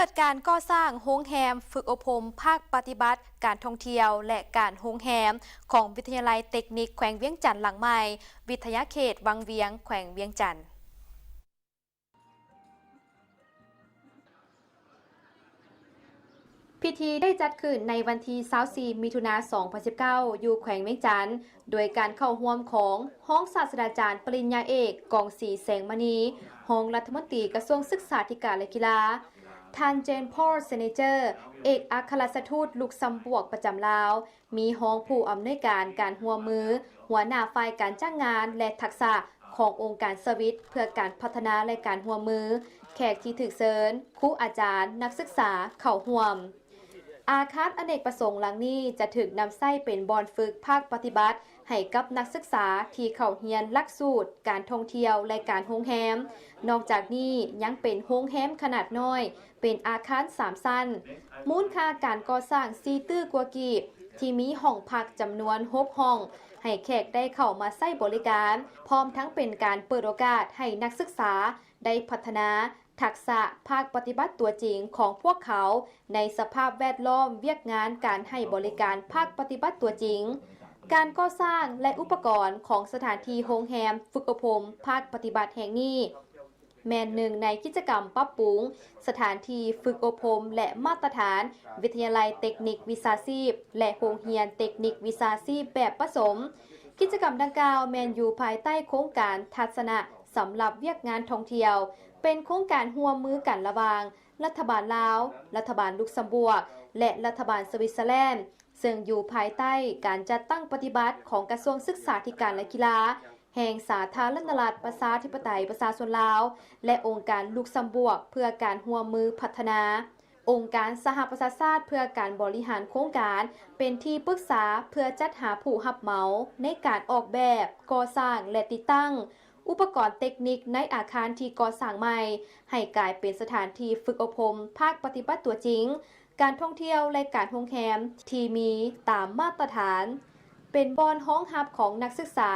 ດການກໍ່ສ້າງໂຮງແຮມຝຶກອົບຮົມພາກປະຕິບັດການທ່ອງທ່ຽວ ແລະ ການໂຮງແຮມ ຂອງວິທະຍາໄລເຕັກນິກແຂວງວຽງຈັນຫຼັງໃໝ່, ວິທະຍາເຂດວັງວຽງ ແຂວງວຽງຈັນ. ພິທີໄດ້ຈັດຂຶ້ນໃນວັນທີຊາວສີ່ ມິຖຸນາ ສອງພັນສິບເກົ້າ ຢູ່ແຂວງວຽງຈັນ, ໂດຍການເຂົ້າຮ່ວມຂອງຮອງສາດສະດາຈານປະລິນຍາເອກ ກອງສີ ແສງມະນີ, ຮອງລັດຖະມົນຕີກະຊວງສຶກສາທິການ ແລະ ກິລາ, ທ່ານ Jean-Paul Seneger ເອກອັກຄະລັດຖະທູດລຸກຊຳບວກປະຈຳລາວ, ມີຮອງຜູ້ອຳນວຍການການຮ່ວມມື, ຫົວໜ້າຝ່າຍການຈ້າງງານ ແລະ ທັກສະຂອງອົງການສະວິດເພື່ອການພັດທະນາ ແລະ ການຮ່ວມມື, ແຂກທີ່ຖືກເຊີນ, ຄູອາຈານ, ນັກສຶກສາເຂົ້າຮ່ວມ. ອາຄານອະເນກປະສົງຫຼັງນີ້ຈະຖືກນຳໃຊ້ເປັນບ່ອນຝຶກພາກປະຕິບັດໃຫ້ກັບນັກສຶກສາທີ່ເຂົ້າຮຽນຫຼັກສູດການທ່ອງທ່ຽວ ແລະ ການໂຮງແຮມ. ນອກຈາກນີ້ຍັງເປັນໂຮງແຮມຂະໜາດນ້ອຍ, ເປັນອາຄານສາມຊັ້ນ, ມູນຄ່າການກໍ່ສ້າງສີ່ຕື້ກວ່າກີບ, ທີ່ມີຫ້ອງພັກຈຳນວນຫົກຫ້ອງ ໃຫ້ແຂກໄດ້ເຂົ້າມາໃຊ້ບໍລິການ, ພ້ອມທັງເປັນການເປີດໂອກາດໃຫ້ນັກສຶກສາໄດ້ພັດທະນາທັກສະພາກປະຕິບັດຕົວຈິງຂອງພວກເຂົາ ໃນສະພາບແວດລ້ອມວຽກງານການໃຫ້ບໍລິການພາກປະຕິບັດຕົວຈິງ. ການກໍ່ສ້າງ ແລະ ອຸປະກອນຂອງສະຖານທີ່ໂຮງແຮມຝຶກອົບຮົມພາກປະຕິບັດແຫ່ງນີ້ ແມ່ນໜຶ່ງໃນກິດຈະກຳປັບປຸງສະຖານທີ່ຝຶກອົບຮົມ ແລະ ມາດຕະຖານວິທະຍາໄລເຕັກນິກວິຊາຊີບ ແລະ ໂຮງຮຽນເຕັກນິກວິຊາຊີບແບບປະສົມ. ກິດຈະກຳດັ່ງກ່າວແມ່ນຢູ່ພາຍໃຕ້ໂຄງການທັດສະນະສຳລັບວຽກງານທ່ອງທ່ຽວ, ເປັນໂຄງການຮ່ວມມືກັນລະຫວ່າງລັດຖະບານລາວ, ລັດຖະບານລຸກຊຳບວກ ແລະ ລັດຖະບານສະວິດເຊີແລນ, ເຊິ່ງຢູ່ພາຍໃຕ້ການຈັດຕັ້ງປະຕິບັດຂອງກະຊວງສຶກສາທິການ ແລະ ກິລາ ແຫ່ງສາທາລະນະລັດປະຊາທິປະໄຕປະຊາຊົນລາວ ແລະ ອົງການລຸກຊຳບວກເພື່ອການຮ່ວມມືພັດທະນາ, ອົງການສະຫະປະຊາຊາດເພື່ອການບໍລິຫານໂຄງການ ເປັນທີ່ປຶກສາເພື່ອຈັດຫາຜູ້ຮັບເໝົາໃນການອອກແບບ, ກໍ່ສ້າງ ແລະ ຕິດຕັ້ງອຸປະກອນເຕັກນິກໃນອາຄານທີ່ກໍ່ສ້າງໃໝ່ ໃຫ້ກາຍເປັນສະຖານທີ່ຝຶກອົບຮົມພາກປະຕິບັດຕົວຈິງ ການທ່ອງທ່ຽວ ແລະ ການໂຮງແຮມທີ່ມີຕາມມາດຕະຖານ, ເປັນບ່ອນຮອງຮັບຂອງນັກສຶກສາ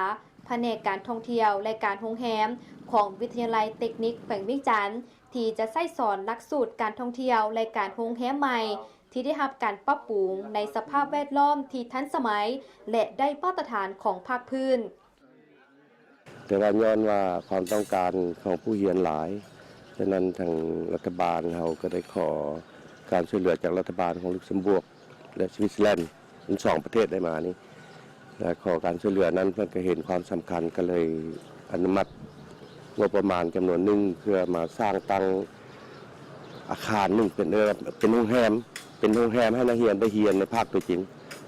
ພະແນກການທ່ອງທ່ຽວ ແລະ ການໂຮງແຮມຂອງວິທະຍາໄລເຕັກນິກແຂວງວຽງຈັນ ທີ່ຈະໃຊ້ສອນຫຼັກສູດການທ່ອງທ່ຽວ ແລະ ການໂຮງແຮມໃໝ່ ທີ່ໄດ້ຮັບການປັບປຸງໃນສະພາບແວດລ້ອມທີ່ທັນສະໄໝ ແລະ ໄດ້ມາດຕະຖານຂອງພາກພື້ນ. ແຕ່ວ່າຍ້ອນວ່າຄວາມຕ້ອງການຂອງຜູ້ຮຽນຫຼາຍ, ສະນັ້ນທາງລັດຖະບານເຮົາກໍໄດ້ຂໍການຊ່ວຍເຫຼືອຈາກລັດຖະບານຂອງລຸກຊຳບວກ ແລະ ສະວິດເຊີແລນ ທັງສອງປະເທດໄດ້ມານີ້ ແລະ ຂໍການຊ່ວຍເຫຼືອນັ້ນ ເພິ່ນກໍເຫັນຄວາມສຳຄັນ ກໍເລີຍອະນຸມັດງົບປະມານຈຳນວນໜຶ່ງ ເພື່ອມາສ້າງຕັ້ງອາຄານໜຶ່ງ ເປັນ ເອີ ເປັນໂຮງແຮມ, ເປັນໂຮງແຮມໃຫ້ນັກຮຽນໄດ້ຮຽນໃນພາກຕົວຈິງ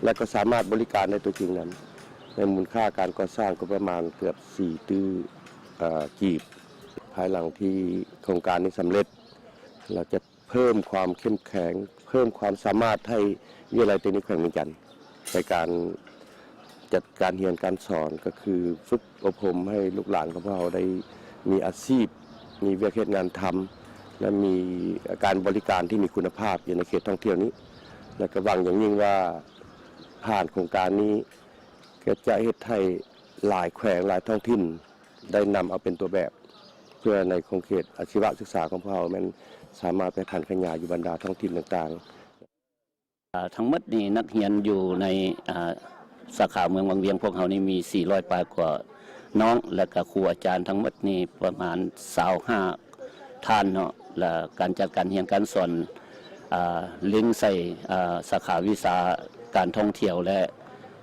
ແລະ ກໍສາມາດບໍລິການໄດ້ຕົວຈິງນຳ. ໃນມູນຄ່າການກໍ່ສ້າງກໍປະມານເກືອບສີ່ຕື້ ເອີ ກີບ. ພາຍຫຼັງທີ່ໂຄງການນີ້ສຳເລັດ, ເຮົາຈະເພີ່ມຄວາມເຂັ້ມແຂງ, ເພີ່ມຄວາມສາມາດໃຫ້ວິທະຍາໄລເຕັກນິກແຂວງວຽງຈັນ ໃນການຈັດການຮຽນການສອນ, ກໍຄືຝຶກອົບຮົມໃຫ້ລູກຫຼານຂອງພວກເຮົາໄດ້ມີອາຊີບ, ມີວຽກເຮັດງານທຳ ແລະ ມີການບໍລິການທີ່ມີຄຸນນະພາບຢູ່ໃນເຂດທ່ອງທ່ຽວນີ້. ແລະ ກໍຫວັງຢ່າງຍິ່ງວ່າ ຜ່ານໂຄງການນີ້ ກໍຈະເຮັດໃຫ້ຫຼາຍແຂວງ, ຫຼາຍທ້ອງຖິ່ນ ໄດ້ນຳເອົາເປັນຕົວແບບ ເພື່ອໃນຂົງເຂດອາຊີວະສຶກສາຂອງພວກເຮົາແມ່ນສາມາດໄປຜັນຂະຫຍາຍຢູ່ບັນດາທ້ອງຖິ່ນຕ່າງໆ. ເອີ ທັງໝົດນີ້ນັກຮຽນຢູ່ໃນ ເອີ ສາຂາເມືອງວັງວຽງພວກເຮົານີ້ມີສີ່ຮ້ອຍປາຍກວ່ານ້ອງ ແລະ ກະຄູອາຈານທັງໝົດນີ້ປະມານຊາວຫ້າ ທ່ານເນາະ ແລະ ການຈັດການຮຽນການສອນ ອ່າ ເລັງໃສ່ ອ່າ ສາຂາວິຊາການທ່ອງທ່ຽວ ແລະ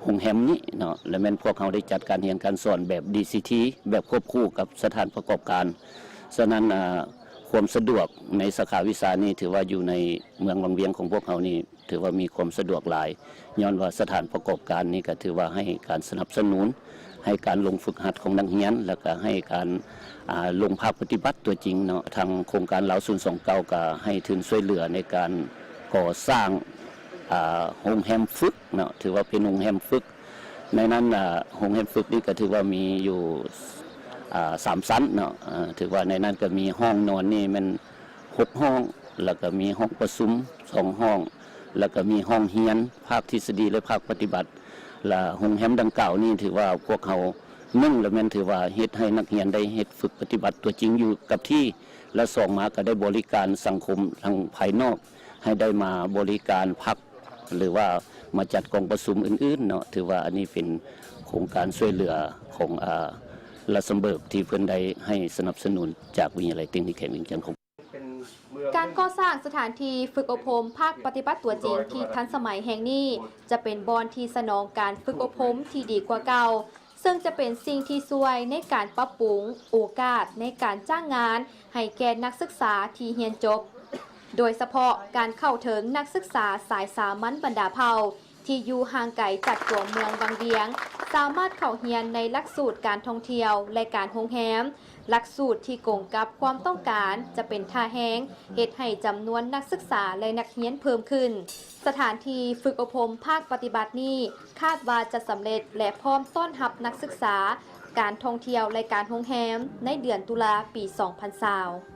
ໂຮງແຮມນີ້ເນາະ ແລະ ແມ່ນພວກເຮົາໄດ້ຈັດການຮຽນການສອນແບບ ດີຊີທີ ແບບຄວບຄູ່ກັບສະຖານປະກອບການ. ສະນັ້ນ ອ່າ ຄວາມສະດວກໃນສາຂາວິຊານີ້ ຖືວ່າຢູ່ໃນເມືອງວັງວຽງຂອງພວກເຮົານີ້ ຖືວ່າມີຄວາມສະດວກຫຼາຍ ຍ້ອນວ່າສະຖານປະກອບການນີ້ກໍຖືວ່າໃຫ້ການສະໜັບສະໜູນ ໃຫ້ການລົງຝຶກຫັດຂອງນັກຮຽນ ແລ້ວກໍໃຫ້ການ ອ່າ ລົງພາກປະຕິບັດຕົວຈິງເນາະ. ທາງໂຄງການລາວສູນສອງເກົ້າກໍໃຫ້ທຶນຊ່ວຍເຫຼືອໃນການກໍ່ສ້າງ ອ່າ ໂຮງແຮມຝຶກເນາະ, ຖືວ່າເປັນໂຮງແຮມຝຶກ. ໃນນັ້ນ ອ່າ ໂຮງແຮມຝຶກນີ້ກໍຖືວ່າມີຢູ່ ອ່າ ສາມຊັ້ນເນາະ, ຖືວ່າໃນນັ້ນກໍມີຫ້ອງນອນນີ້ແມ່ນ ຫົກຫ້ອງ ແລ້ວກໍມີຫ້ອງປະຊຸມສອງຫ້ອງ ແລ້ວກໍມີຫ້ອງຮຽນພາກທິດສະດີ ແລະ ພາກປະຕິບັດ. ແລະ ໂຮງແຮມດັ່ງກ່າວນີ້ຖືວ່າພວກເຮົາ ໜຶ່ງລະແມ່ນຖືວ່າເຮັດໃຫ້ນັກຮຽນໄດ້ເຮັດຝຶກປະຕິບັດຕົວຈິງຢູ່ກັບທີ່ ແລະ ສອງມາກໍໄດ້ບໍລິການສັງຄົມທາງພາຍນອກ ໃຫ້ໄດ້ມາບໍລິການພັກ ຫຼືວ່າມາຈັດກອງປະຊຸມອື່ນໆເນາະ. ຖືວ່າອັນນີ້ເປັນໂຄງການຊ່ວຍເຫຼືອຂອງ ອາ ລັກເຊັມເບີກ ທີ່ເພິ່ນໄດ້ໃຫ້ສະໜັບສະໜູນຈາກວິທະຍາໄລເຕັກນິກແຂວງວຽງຈັນຂອງ ການກໍ່ສ້າງສະຖານທີ່ຝຶກອົບຮົມພາກປະຕິບັດຕົວຈິງທີ່ທັນສະໄໝແຫ່ງນີ້ ຈະເປັນບ່ອນທີ່ສະໜອງການຝຶກອົບຮົມທີ່ດີກວ່າເກົ່າ, ເຊິ່ງຈະເປັນສິ່ງທີ່ຊ່ວຍໃນການປັບປຸງໂອກາດໃນການຈ້າງງານໃຫ້ແກ່ນັກສຶກສາທີ່ຮຽນຈົບ, ໂດຍສະເພາະການເຂົ້າເຖິງນັກສຶກສາສາຍສາມັນບັນດາເຜົ່າ ທີ່ຢູ່ຫ່າງໄກຈາກຕົວເມືອງວັງວຽງ ສາມາດເຂົ້າຮຽນໃນຫຼັກສູດການທ່ອງທ່ຽວ ແລະ ການໂຮງແຮມ. ຫຼັກສູດທີ່ກົງກັບຄວາມຕ້ອງການຈະເປັນທ່າແຮງ, ເຮັດໃຫ້ຈຳນວນນັກສຶກສາ ແລະ ນັກຮຽນເພີ່ມຂຶ້ນ. ສະຖານທີ່ຝຶກອົບຮົມພາກປະຕິບັດນີ້ ຄາດວ່າຈະສຳເລັດ ແລະ ພ້ອມຕ້ອນຮັບນັກສຶກສາ, ການທ່ອງທ່ຽວ ແລະ ການໂຮງແຮມ ໃນເດືອນຕຸລາ ປີສອງພັນຊາວ.